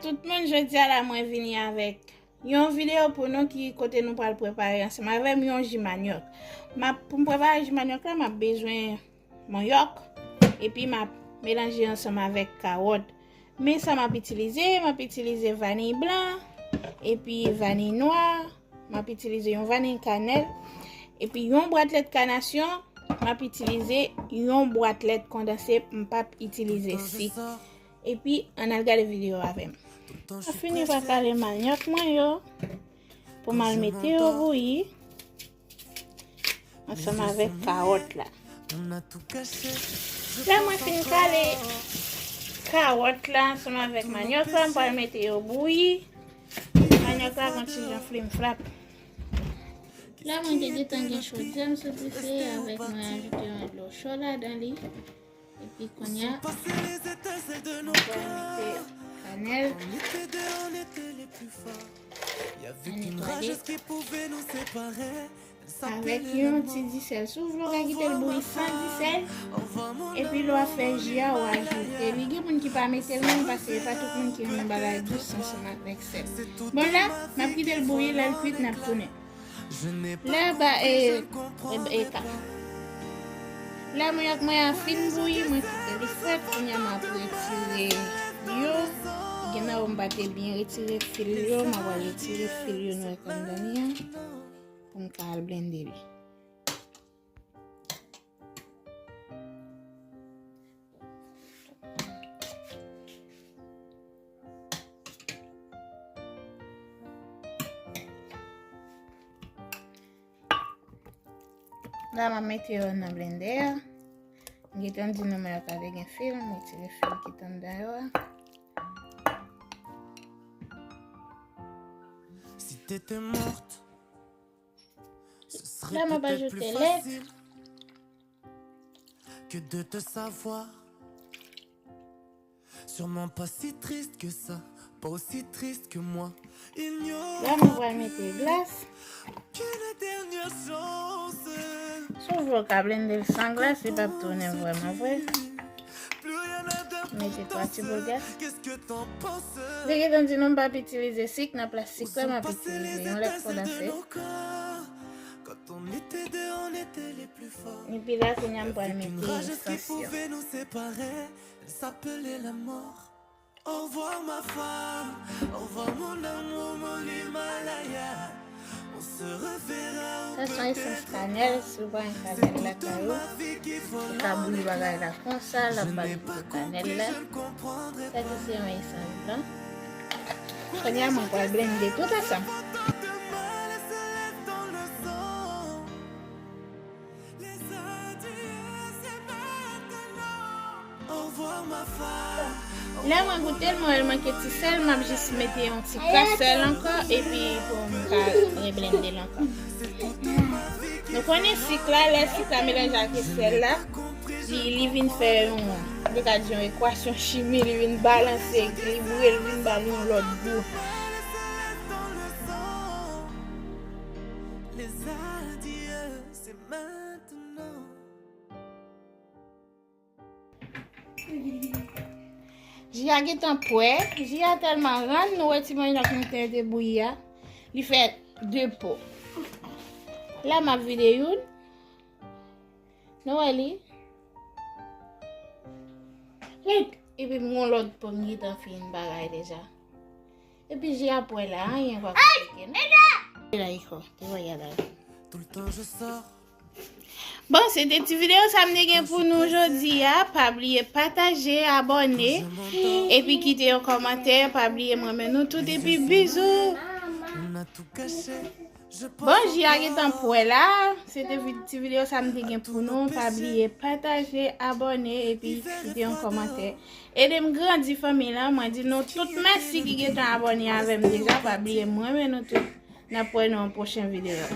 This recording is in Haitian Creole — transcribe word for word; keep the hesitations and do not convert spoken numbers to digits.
Tout moun, jodi a la mwen vini avèk yon videyo pou nou ki kote nou pral prepare ansanm avè m yon ji manyòk. M ap, pou m prepare ji manyòk la, m ap bezwen manyòk, epi m ap melanje ansanm avèk kawòt. Men sa m ap itilize, m ap itilize vaniy blan, epi vaniy nwa, m ap itilize yon vaniy kanèl, epi yon bwat lèt kanasyon, m ap itilize yon bwat lèt kondanse, m p ap itilize sik. Epi, ann al gade videyo avè m. Mwen fini pa kale manyòk mwen yo pou m al mete yo bouyi ansanm avèk kawòt la. Lè mwen fin kale kawòt la ansanm avèk manyòk la, m pral mete yo bouyi. Manyòk la gon ti jan flim flap. La mwen te gentan gen chodyè m sou dife avèk mwen ajoute yon dlo cho ladan li. Epi kounye a, mwen pral mete kanèl. Mwen netwaye avèk yon ti disèl. Si w vle w ka kite l bouyi san disèl, epi lè w ap fè ji a, w ajoute. Li gen moun ki pa mete l menm, paske e pa tout moun ki renmen bagay dous ansanm avèk sèl. Bon, la, n ap kite l bouyi, lè l kuit, n ap tounen. Lè ba, e, e, e, ka. Lè mwen ak mwen an fin bouyi, mwen kite li fèt, kounye a m ap retire yo. Gen nan yo m pa te byen retire fil yo, m ap al retire fil yo nou wè k anndan li an, pou m ka al blende li. La, m ap mete yo nan blendè a. M gentan di nou, men yo pa te gen fil, m retire fil ki t anndan yo a. Si t'étais morte, ce serait peut-être plus facile que de te savoir. Sûrement pas si triste que ça, pas aussi triste que moi. Il n'y aura plus qu'une dernière chance. La, mwen pral mete glas. Si w vle w ka blende l san glas, li p ap tounen vrèman vre. Mete twa ti boul glas. M te gentan di nou m p ap itilize sik nan plas sik la, m ap itilize yon lèt kondanse. Epi la, kounye a, m pral mete esans yo. Au revoir ma femme, au revoir mon amour, mon Himalaya. On se reverra peut-être. Sa se yon esans kanèl, si w pa gen kanèl lakay ou, ou ka bouyi bagay la konsa, l ap ba l gou kanèl la. Sa ki se yon esans blan. Kounye a, mwen pral blende tout ansanm. Lè mwen goute l, mwen wè l manke ti sèl, m ap jis mete yon ti kras sèl ankò, epi pou m ka reblende l ankò. Nou konnen sik la, lè sik la melanje ak sèl la, li, li vin fè yon, nou ka di yon ekwasyon chimi, li vin balanse, ekilibre, li vin ba l yon lòt gou. Ji a gentan pwè. Ji a tèlman rann, nou wè ti manyòk nou te, te bouyi a. Li fè de po. La, m ap vide youn. Nou wè li? Epi m gon lòt po m gentan fin bagay deja. Epi ji a pwè la, anyen pa konplike non. Bon, se te ti videyo sa m te gen pou nou jodi a. Pa bliye pataje, abòne, epi kite yon kòmantè. Pa bliye m renmen nou tout, epi bizou. Bon, ji a gentan pwè la. Se te vi-, ti videyo sa m te gen pou nou. Pa bliye pataje, abòne, epi kite yon kòmantè. Ede m grandi fanmi lan. Mwen di nou tout mèsi ki gentan abòne avè m deja. Pa bliye m renmen nou tout. N ap wè nan yon pwochen videyo.